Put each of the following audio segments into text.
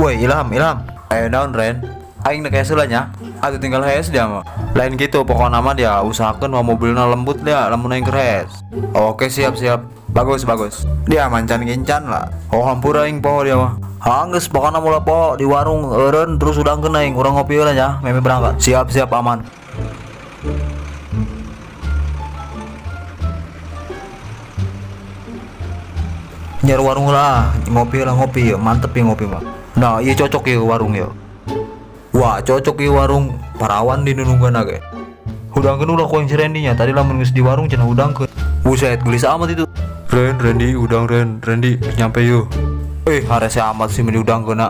Woi, Ilham, Ilham. Ayo naon, Ren? Aing nek hees nya. Atuh tinggal hees dia mah. Lain gitu, pokoknya mah dia usahakan mau mobilnya lembut dia, lamun aing keur hees. Oke, siap siap. Bagus bagus. Dia mancan gincan lah. Oh, hampura aing poho dia mah. Hanggeus pokoknya mula poho di warung eureun terus udangkeun aing urang ngopi heula nya, meme berangkat. Siap siap aman. Nyari warung lah, ngopi lah ngopi ya, mantep ya ngopi mah. Nah, iya cocok ya warung ya. Wah, cocok ya warung parawan di nununggan ge. Hudangkeun ulah ku aing si Randy nya, tadi lamun geus di warung cenah hudangkeun. Buset, gelis amat itu. Ren, Randy, udang Ren, Randy, nyampe yuk. Eh, harese amat sih meni hudangkeun.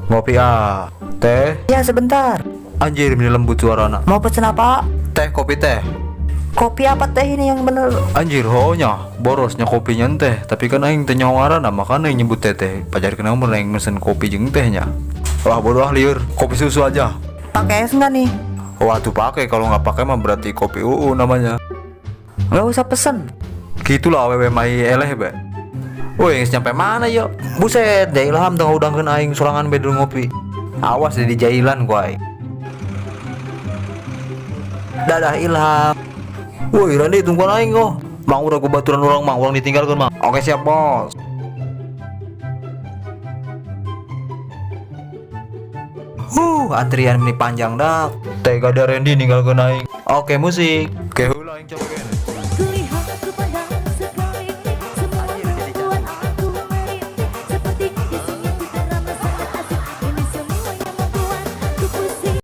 Ngopi ah. Teh, Ya sebentar. Anjir meni lembut suarana. Mau pesen apa? Teh, kopi teh. Kopi apa teh ini yang bener? Anjir, honya, borosnya kopinya teh, tapi kan aing teh nyaho ngaranna, makana aing nyebut teh teh. Pajar kenapa mun aing mesen kopi jeung tehnya. Wah, bodoh ah lieur, kopi susu aja. Pakai es nggak nih? Wah, tuh pakai, kalau nggak pakai mah berarti kopi UU namanya. Nggak usah pesen. Gitulah awewe mai eleh be. Woi, geus nyampe mana yo? Buset, da Ilham tengah udangkeun aing sorangan be dulu ngopi. Awas di jailan ku aing. Dadah Ilham. Woi, Randy tungguan aing kok. Mang udah baturan orang mang, urang ditinggalkeun mang. Oke siap bos. Antrian ini panjang dah. Tega ada Randy ninggalkeun aing. Oke musik. Oke heula aing coba.